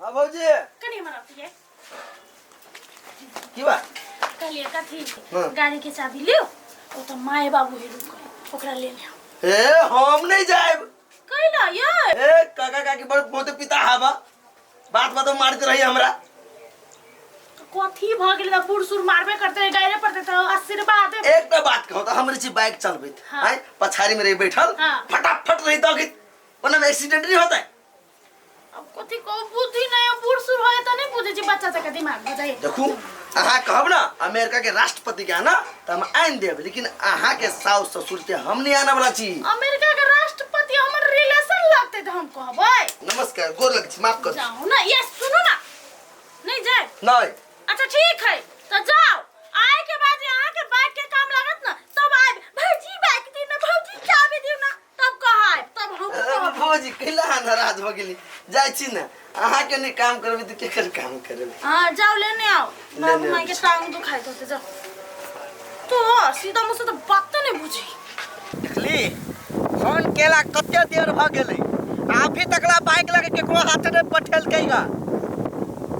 हाँ भौजी। कनी हमरा पिए। की बात? कहलिए कथी? हाँ। गाड़ी के चाबी लियो, ओ तो माय बाबू है रुकल, ओकरा ले ले। ए हम नहीं जाएब। कैला ये? ए काका काकी बड़ बहुत पिता हाबा, बात बात में मारते रही हमरा। कथी भ गेल? बूढ़ सूढ़ मारबे करते है, गायरे पड़ते तो आशीर्वाद। एक तो बात कहूं तो हमरे छी बाइक चलबैत। हाँ। आय पछाड़ी में रही बैठल। हाँ। फटाफट रही दगित, ओना में एक्सीडेंट नहीं होता है। अब कथी को बुद्धि नहीं है, बूढ़ सूढ़ होए तो नहीं बुझे छी, बच्चा सबके दिमाग हो जाए। देखू अहाँ कहब ना अमेरिका के राष्ट्रपति के आना तो हम आन देब, लेकिन अहाँ के सास ससुर के हम नहीं आना वाला छी। अमेरिका के राष्ट्रपति हमर रिलेशन लगते तो हम कहबै। नमस्कार, गोर लग छी, माफ कर। जाओ ना, ये सुनो ना, नहीं जाए? नहीं। अच्छा ठीक है तो जाओ, आए के बाद यहाँ के बाइक के काम लागत ना तब आए, भौजी बाइक दी ना, भौजी चाबी दी ना, तब कहाय तब हम कहब। भौजी कैला नाराज भ गेली? जाइ छी ना, अहाँ के नहीं काम करबै तऽ केकर काम करबै? हाँ जाओ लेने आओ, लेने बाबू माई के आबै छी। टांग दुखाइत होते, जाओ। तो सीधा मुँह से तो बात तो नहीं बुझी। देखली फोन केला कते देर भ गेलै, अभी तकला बाइक लगे केकरो हाथ नहि पठेलकै गा।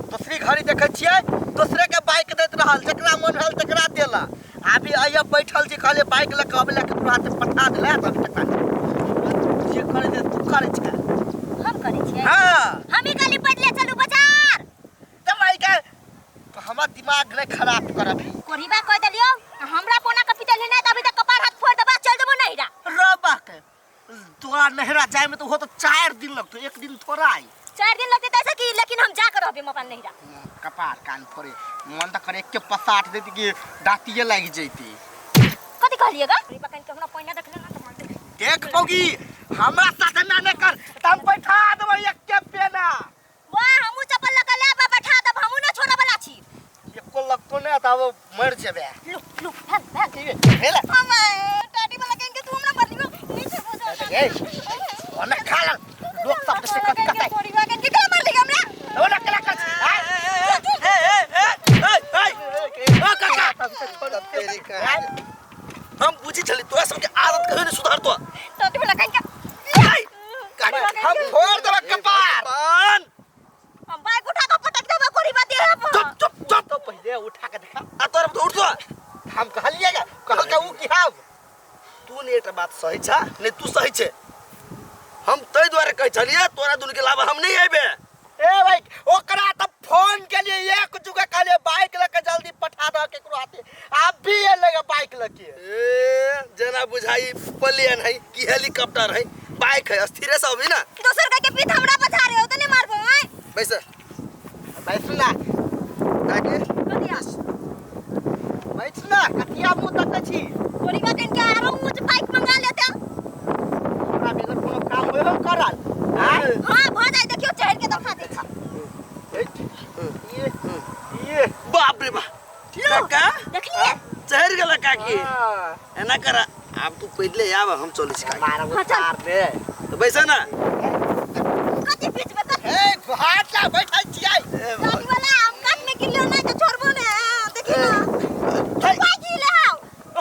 दूसरी घड़ी देखै छियै दोसरे के बाइक दैत रहल, जकरा मन भेल तकरा देला। अभी आइए बैठल छी, कहलियै बाइक लऽ कऽ अबै लए केकरो हाथ पठा देला, तऽ अभी तक जे करै छै तू करै छै। हम करै छियै? हाँ। हम ही कहली पैदले चलू बाजार। तऽ माइका हमर दिमाग नहि खराब कर अभी। कोढ़ीबा कह देलियो हमरा पोना के पिटल है नहीं त अभी तक कपार हाथ फोड़ देबा, चल देबो नहिरा। रबा के तोरा नहिरा जाय में तो हो तो 4 दिन लगतो, एक दिन थोड़ा आई। 4 दिन लगते तैसे कि, लेकिन हम जा कर रहबे अपन नहिरा। कपार कान फोड़े मन त करे के पसाट देती कि दांतिये लागि जैती। कथि कहलिएगा? कोढ़ीबा कन के हमरा पहिना देखले ना त मन देख। देख बौगी हमरा साथे ना ने कर त हम बैठा देबै एक के पेना। वाह हमहु चप्पल लगा ले बा बैठा देब, हमहु ना छोड़े वाला छी। एको लगतो ने त अब मर जेबे। लु लु भेल भेल। की भेल? हम टाटी वाला कन के तू हमरा मरलियो नीचे बुझो। ए ओने खा ल लोग सब से कत कत कोढ़ीबा कन के केना मारली हमरा? ओने केना कर छी? ए ए ए ए ए ओ काका तेरी का हम बुझी छली तोरा सबके आदत कहियो नहीं सुधारतो। टाटी वाला कन के हम फोड़ देबे कपार। पान हम बाइक उठा के पटक देबे कोढ़ीबा देह पर। चुप चुप चुप। तो पहले उठा के देखा। आ तोरा तो उठ तो। हम कहलिएगा कहलका ऊ कि हम तू ने एकटा बात सही छा नहीं तू सही छे, हम तै दुआरे कहै छलिए तोरा दुनू के लाभ हम नहीं आबे। ए भाई ओकरा त फोन के लिए एक जुगा कहलिए बाइक लके जल्दी पठा दह केकरो हाथे, आप भी ये लेगा बाइक लके। ए जना बुझाई प्लेन है कि हेलीकॉप्टर है, बाइक है स्थिरे से अभी ना। दोसर का के पीठ हमरा बचा रहे हो त नहीं मारबो आय। बैस बैस ना काके कथिया बैठ ना, कथिया मुंह तक छी। कोरिका कन के आरो ऊंच बाइक मंगा लेते। हमरा बेगर कोनो काम होय हम करल। आय हां भ जाय देखियो चढ़ के देखा दे छ। ये ये बाप रे बाप काका देखलिए चढ़ गेल काकी। हां एना करा आब तू पहिले आब हम चलै छी काकी। मारा हाँ, चल। उतार दे तो बैसा ना। कथि बीच में कथि? ए घाट ला बैठल छियै। ए, गाड़ी वाला हम काट में गिरलियो नहीं तो छोड़बो ने, देखी ना। भाई गिर आओ।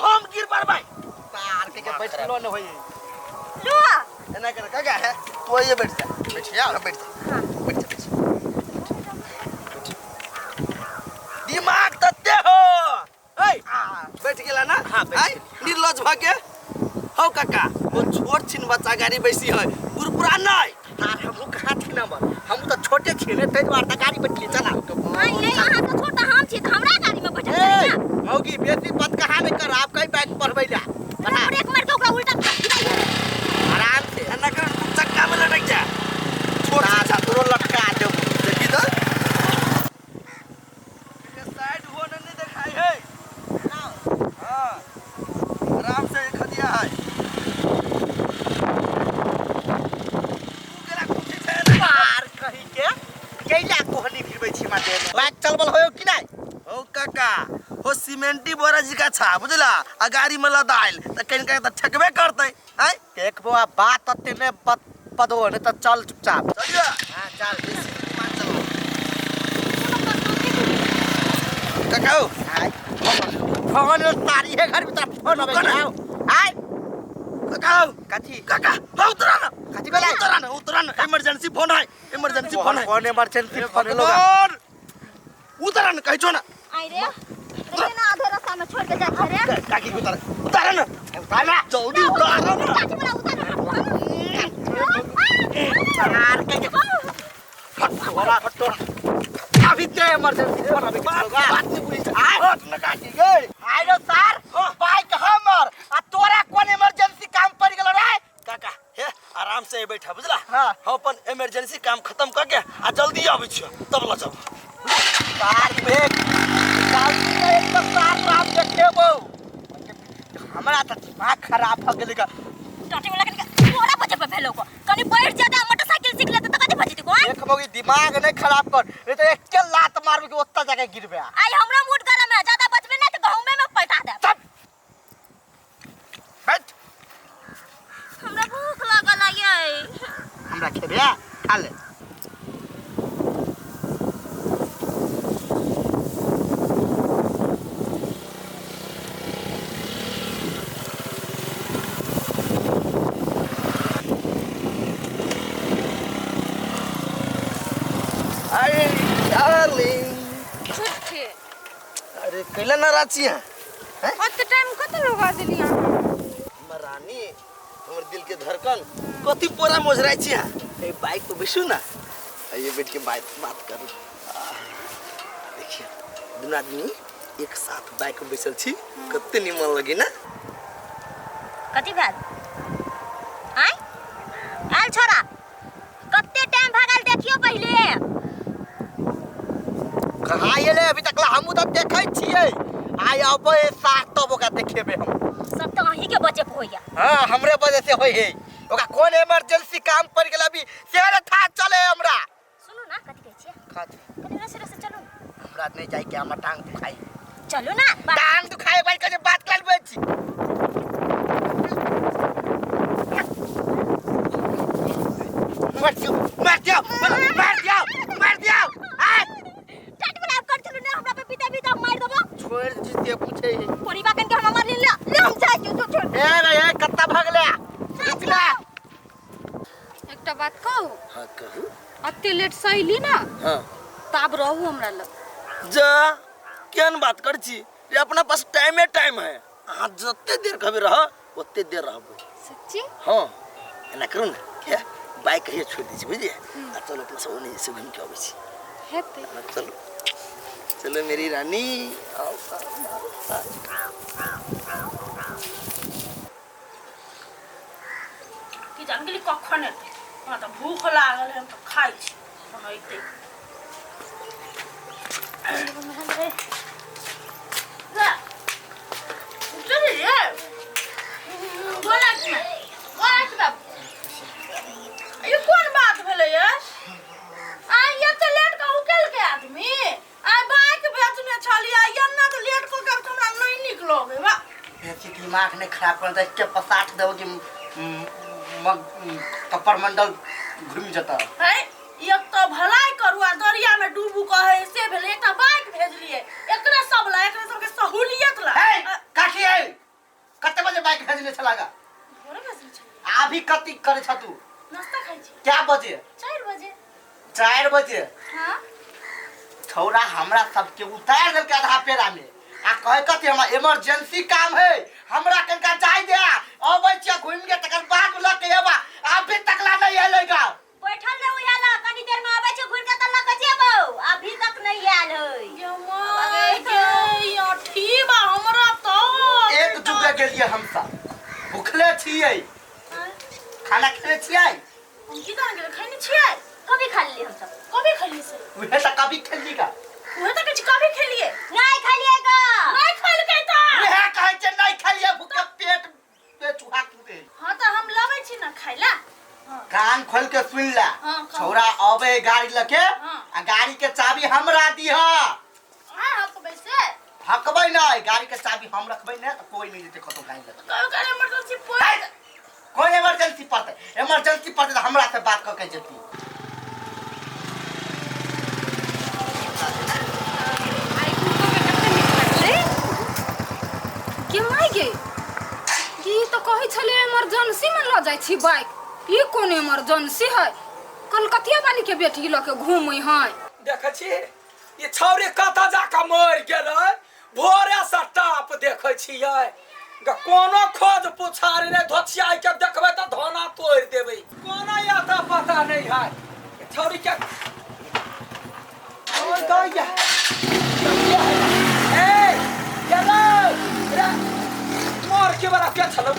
हम गिर पड़बै। तार के बैठलो न होई। लो एना कर काका है तू आइए बैठ जा। बैठिया। हाँ, बैठ जा। बैठ जा, बैठ जा। दिमाग तत्ते हो। ए बैठ गेला ना? हाँ, बैठ आय, निर्लज भ के। हौ काका वो छोट छिन बच्चा गाड़ी बैसी है पुरपुरा नहीं। तार हमहू कहाँ छी नंबर, हम तो छोटे छियै ने तै दुआरे त गाड़ी बैठलियै चला। नहीं नहीं अहाँ तो छोटा हम छी त हमरा गाड़ी में बैठल ए छी ना। मौगी बेसी बात कहाँ नहीं कर, आप कहीं बाइक पढ़बै ला। हमरा ब्रेक मार के ओकरा उल्टा गिराइए। आराम से। एना कर तू चक्का में लटक जा। छोट तार छिन तोरो लटका देबो। देखी तो। साइड हो नहीं दिखाई है। हाँ आराम से खदिया है। तू केला कुछ छै ना? पार कही के कैला कोहनी फिरबै छी हमरा देह में। बाइक चलबल होयो कि नहीं? हो काका हो सीमेंटी बोरा जी का छा बुझला, आ गाड़ी में लदाइल त कहीं कहीं त ठकबे करतै। आय देख बौआ बात अते ने पदो ने त चल चुपचाप। चलियो। हां चल। बेसी दिमाग चलाओ। काका हो। आय फोन तारी है घर में तोरा फोन अबै रुको ना। छौ। आय काका कथी काका हाँ उतरा ना कथी भेलै उतरा ना उतरा ना इमरजेंसी फोन है इमरजेंसी फोन है कौन इमरजेंसी फोन एलो भगवान उतरा ना कहै छो ना आई रे देखिए ना आधे रास्ता में छोड़ के जाय छै रे काकी के उतार उतार ना उतार ना जल्दी उतार ना चाची वाला उतार यार के हट तोरा हट तोरा अभी ते इमरजेंसी फोन अभी बात बात नहीं बुझै छै आय हट ना काकी गे आय रे सर बाइक हमर आ तोरा कोन इमरजेंसी काम पड़ गेलो रे काका हे आराम से बैठा बुझला हाँ। हम अपन इमरजेंसी काम खत्म करके आ जल्दी आबै छियो तब ल जाब सार बेग गाड़ी के एक तो सार राम देखेबो हमरा त दिमाग खराब भ गेलै गा टटी वाला कनी तोरा बजे पे भेलो को कनी बैठ जाता मोटरसाइकिल सीख लेते त कथी बजती को देख मौगी दिमाग नहीं खराब कर नहीं तो एक लात मारबी के ओत्ता जाके गिरबे आई हमरा मूड गरम है ज्यादा बचबे ना त गहुमे में पलटा दे चुप बैठ हमरा भूख लागल है ये हमरा खेबे खा ले अरे डार्लिंग झूठे अरे कैला नाराज छी अहाँ ओते टाइम कते लगा देली अहाँ हमर रानी हमर दिल के धड़कन कथी पोरा मोजराइ छी अहाँ ए बाइक पर बैसू ना आइए बैठ के बात बात करू आह, देखिए दुनू आदमी एक साथ बाइक पर बैसल छी कते निमन लगे ना कथी भेल आय आयल छोरा कते टाइम भऽ गेल देखियो पहिले कहाँ एलै अभी तक ला हमहूँ तऽ देखै छियै आइ अबै साथ तब ओकरा देखेबै हम सब तऽ अहीं के बचे होइया हाँ हमरे वजह से होय है ओकरा कोन इमरजेंसी काम पड़ गेल अभी से रे था चले हमरा सुनू ना कथी कहै छियै कथी कनी रसे रसे चलू हमरा नहीं जाए के हमर टांग दुखाई चलू ना टांग दुखाए भाई कहे बात कर लेबै छी मर दियो मर दियो मर दियो मर दियो आय टाट वाला कर चलू ना हमरा पे पीता पीता मार देबो छोड़ दे पूछे परिवा कन के हम मार ले ले हम जाइ छियो छोड़ ए रे ए कत्ता भगले रुकना एकटा बात कहू हाँ कहू अते लेट से अइली ना हाँ तऽ आब रहू हमरा लग जा केहन बात कर छी रे अपना पास टाइमे टाइम है अहाँ जते देर कहबे रह ओते देर रहबो सच्ची हाँ एना करू ने हे बाइक हे छोड़ दै छी बुझलियै आ चलो अपना सब ओने से घूमि के अबै छी हेतै हाँ, चलो चलो मेरी रानी आओ आओ, आओ, आओ। कि जान गेली कखन एतै हमरा तऽ भूख लागल है हम तऽ खाइ छी तहन एतै ला, चलि रे। गोला छी ना, गोला छी बाबू। ई कोन बात भेलै ये? आइ एते लेट कऽ उकेलकै आदमी? आइ बाइक बेचने छलियै, एना तऽ लेट कऽ के हमरा नहि नीक लगै बा। बेसी दिमाग नहीं खराब कर दे के पसाठ देबो कि कपर मंडल घूमि जता है एक तऽ भलाई करू आ दरिया में डूबू कहै से भेलै एकटा बाइक भेजलियै एकरे सब ला एकरे सबके सहूलियत ला हे काकी है कते बजे बाइक भेजने छला गा भोरे भेजने छलियै अभी कति करे छ तू नाश्ता खाइ छी क्या बजे 4 बजे 4 बजे हाँ छौड़ा हमरा सबके उतार देलकै आधा पेड़ा में आ कहे कथी हमरा इमरजेंसी काम है हमरा कनका जाय दे अबै छियै घुमि के तकर बाद लऽ के एबा अभी तक ला नहीं एलै गा बैठल रहू यहाँ ला कनी देर में आबै छै घुरि के तऽ लऽ के जेबौ अभी तक नहीं आयल है ये माय गे अथी बा हमरा तऽ एक जुगे गेलियै हम सब भुखले छियै खाना खेले छियै हम की जान गेलै खैने छियै कभी खा लेली हमसब कभी खैलियै से उहे तऽ कभी खेली गा उहे तऽ कहै छी कभी खेलियै नहीं खलिए गा नहीं खेलकै तऽ उहे कहै छै नहीं खेलियै भूखे पेट पे चूहा कूदे हाँ तऽ हम लबै छी ना खाइ ला कान खोल के सुन ला हाँ, कहू। छौड़ा अबे गाड़ी लके हाँ। आ गाड़ी के चाबी हमरा दीह अहाँ हकबै से हकबै नहीं गाड़ी के चाबी हम रखबै ने तऽ कोई नहीं जेतै कतौ गाड़ी लके कहियो काल इमरजेंसी पड़ि है, कोन इमरजेंसी पड़तै इमरजेंसी पड़तै तऽ हमरा से बात कऽ के जेती आई कुको के कते नीक लगलै के माय गे की तऽ कहै छलै इमरजेंसी जाइ छी बाइक ई कोन इमरजेंसी है कलकतिया वाली के बेटी लऽ के घूमै है देखै छी ई छौरी कतऽ जाकऽ मरि गेलै भोरे से टाप देखै छियै ग कोनो खोज पुछारी नहि धोछियाइ के देखबै तऽ धोना तोड़ि देबै कोनो आता पता नहि है छौरी के ओ दैया ए गेलै रे मोर के बड़ा के छलौ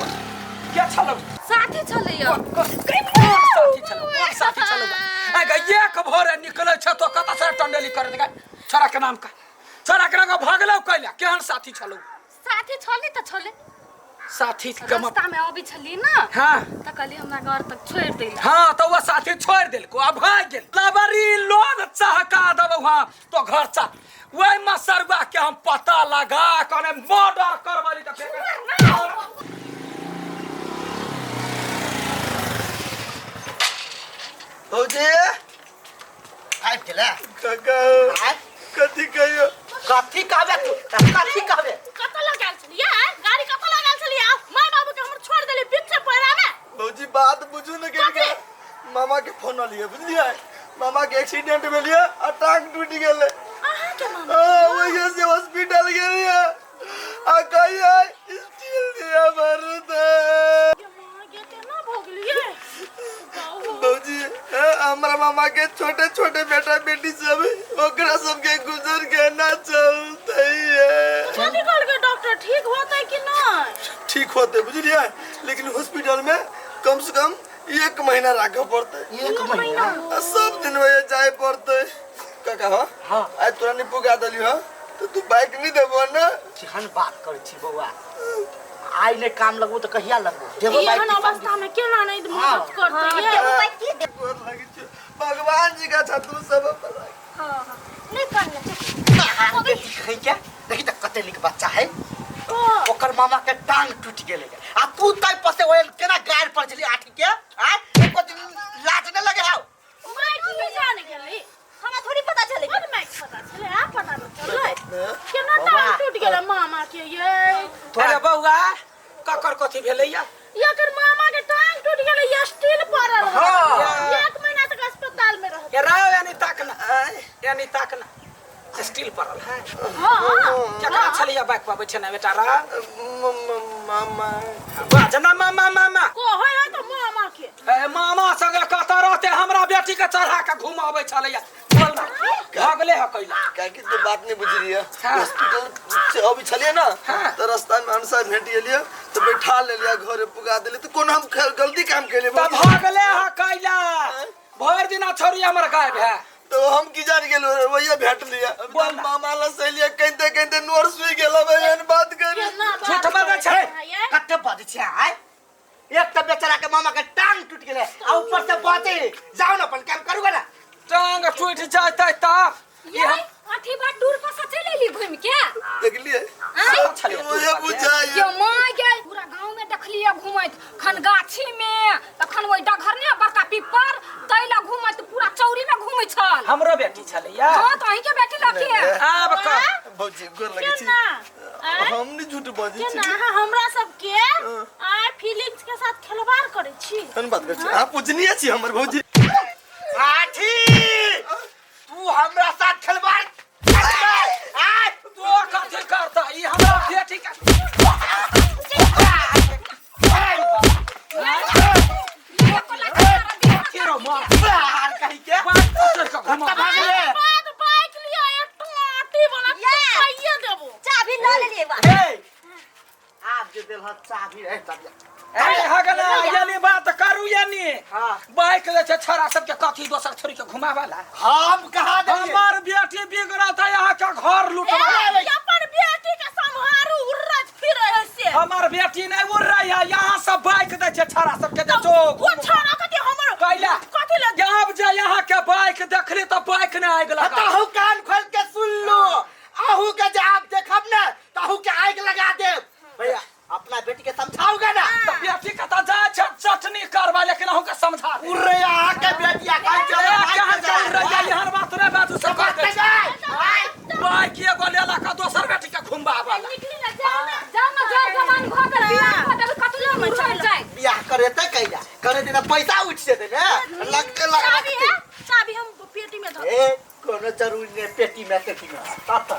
के छलौ साथी छलैया कोन साथी छलौ कोन साथी छलौ आ ग एक भोरे निकलै छ तो कतऽ से टंडेली करे गा छोरा के नाम का छोरा के नाम का भगलौ कैला केहन साथी छलौ साथी छलै तऽ छलै साथी के मत रास्ता में अबै छली ना हाँ तऽ कहली हमरा घर तक छोड़ि दै हाँ तो वो साथी छोड़ देलको अब भाग गेल लबरी लोन चहका देबौ हाँ तो घर चा वही मसरुआ के हम पता लगा कने मर्डर करबली तऽ फेर भौजी आबि गेलै काका आय कथी कहियो कथी कहबे तू कथी कहबे कतऽ लऽ गेल छलियै गाड़ी कतऽ लऽ गेल छलियै माय बाबू के हमर छोड़ देली बीच से पैरा में भौजी बात बुझू ने के मामा के फोन लिए बुझलियै मामा के एक्सीडेंट भेलियै आ टांग टूटि गेलै अहाँ के मामा हाँ, वही से हॉस्पिटल गेलियै आ कहियै स्टील दिया भरते ये माँ गे केना भऽ गेलियै भौजी हमरा मामा के छोटे छोटे बेटा बेटी सब ओकरा सबके गुजर के ना चलते है कथी कहलकै डॉक्टर ठीक होतै कि नहि ठीक होते बुझलियै लेकिन हॉस्पिटल में कम से कम एक महीना राखे पड़ते एक महीना आ सब दिन वही जाए पड़ते काका हो हाँ। आज तोरा नहीं पुगा देली हो तो तू बाइक नहीं देबो ना केहन बात करै छी बौआ आइ नहि काम लगबो तऽ कहिया लगबो देबो बाइक एहन अवस्था में केना नहीं मदद करतै ये देबो बाइक की देबो गोर लगै छै भगवान जी का छा तू सब पर हाँ हाँ नहीं करना चुप क्या देखी तऽ कते नीक बच्चा है ओकर मामा के टांग टूटि गेलै आ तू ताहि पर से ओहन केना गाड़ पर छली आठी के आय एको दिन लाज नहि लगे हौ माइक की जाने गेलै हमरा थोड़ी पता चले कोन माइक पता छलै आ पता नहि चलै केना टांग टूटि गेलै मामा के ये अरे बौआ ककर कथी भेलैया एकर मामा के टांग टूटि गेलै ये स्टील पड़ल है हाँ। एक महीना तक अस्पताल में रहत ये राव यानी ताकना यानी ताकना स्टील पड़ल है हाँ केकरा छलैया बाइक पर बैठे ना बेटा रा मामा बाजना मामा मामा कहै है तऽ मामा के ए मामा संगे कतऽ रहते हमरा बेटी के चढ़ा के घुमाबै छलैया बोल ना भगले ह कैला काहे तू बात नहीं बुझ रही है हाँ। हॉस्पिटल से अभी छलिए ना हाँ। तो रास्ता में अनसा भेट गेलिए तो बैठा लेलिए घरे पुगा देलिए तो कोनो हम गलती काम केलिए तऽ भगले ह कैला भरि दिना छोरी हमर गायब है तो हम की जान गेलो वही भेट लिया अभी बोल तो ना। मामा ला से लिया कहते कहते नोर सुई गेला भाई एहन बात कर केना बात झूठ बजै छै। करै है ये? कते बजै छै आय एक तऽ बेचारा के मामा के टांग टूटि गेलै आ ऊपर से बजै जाउ ने अपन काम करू ना टांग टूटि जेतै तब ये अथी बात दूर पर से चलि एली घुमि के देखलिए सब छलियै मुझे बुझाइए यो माय गे पूरा गांव में देखलिए घुमैत खन गाछी में तखन ओहि डघर ने बड़का पिपर तैला घुमैत पूरा चौरी में घुमै छल हमरो बेटी छलैया हाँ तो अहीं के बेटी लके आब कह भौजी गोर लगे छी केना आँय? हम नहीं झूठ बजै केना छी अहाँ हमरा सबके आय फीलिंग्स के साथ खेलवाड़ करै छी केहन बात करै छी अहाँ पूजनीय छी हमर भौजी आठी तू हमरा साथ खेलवाड़ आय तू कथी करता ई हमरा बेटी के केरो मार बाहर कहीं के बात पकड़ के घुमा भागले बाद बाइक लिया एक टोटी वाला पाइये देबो चाबी लऽ लेलियै बा ए आब जे देल हत चाबी रे चाबी ए हगना यानी बात करू यानी हाँ। बाइक ले छै छोरा सबके कथी दोसर छोरी के घुमावाला हम कहा देलियै हमर बेटी बिगड़त है यहाँ के घर लुटवा ए, अपन बेटी के सम्हारू उर्रत फिरे है से हमर बेटी नहीं उड़ रही है यहाँ सब बाइक दै छै छोरा सबके जे जो वो छोरा कथी हमर कैला कथी ले आब जे यहाँ के बाइक देखली तऽ बाइक नहि आगि लगा अहू कान खोल के सुन लो अहू के जे आप देखब ने तो अहू के आग लगा देब भैया अपना बेटी के समझाओगे ना तऽ बेटी के तऽ जाइ छै चटनी करबा लेकिन अहूँ के समझा दे। उर्रे अहाँ के बेटिया कहीं ए, चले केहन के उड़ैया एहन बात नहि बाजू से कह दै छी। बाइक एगो लेलक आ दोसर बेटी के घुमबाबऽ निकली ना जाओ ना जाओ ना जर जवान भऽ गेल बियाह कऽ देबै कतौ उड़ल जाय बियाह करे देतै कैला करे देना पैसा उठ जेतै ने लगते चाबी लगते है चाबी हम पेटी में धर ए कोनो जरूरी नहीं पेटी में पेटी में तत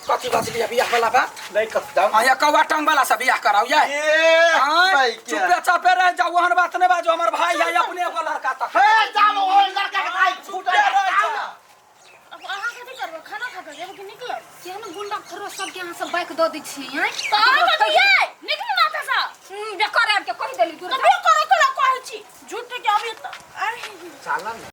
कथी बजलियै बियाह वाला बात नहीं कस जाओ आ कौआ टांग वाला से बियाह कराउ ये ए आँय, भाई क्या चुपे चापे रह जाओ ओहन बात नहीं बाजो हमर भाई है अपने एगो लड़का तक हे जाओ ओ लड़का के भाई छूट चुपे रह जाओ जाओ ना अब अहाँ कथी करबै खाना खा के जेबै कि निकलब केहन गुंडा खरोस सबके अहाँ सब बाइक दऽ दै छियै आँय? तऽ अहाँ कथी यै निकलू ना एतऽ सँ बेकार आबि के कहि देली दूर तऽ बेकार केना कहै छी झूठ के अभी तऽ चला ना।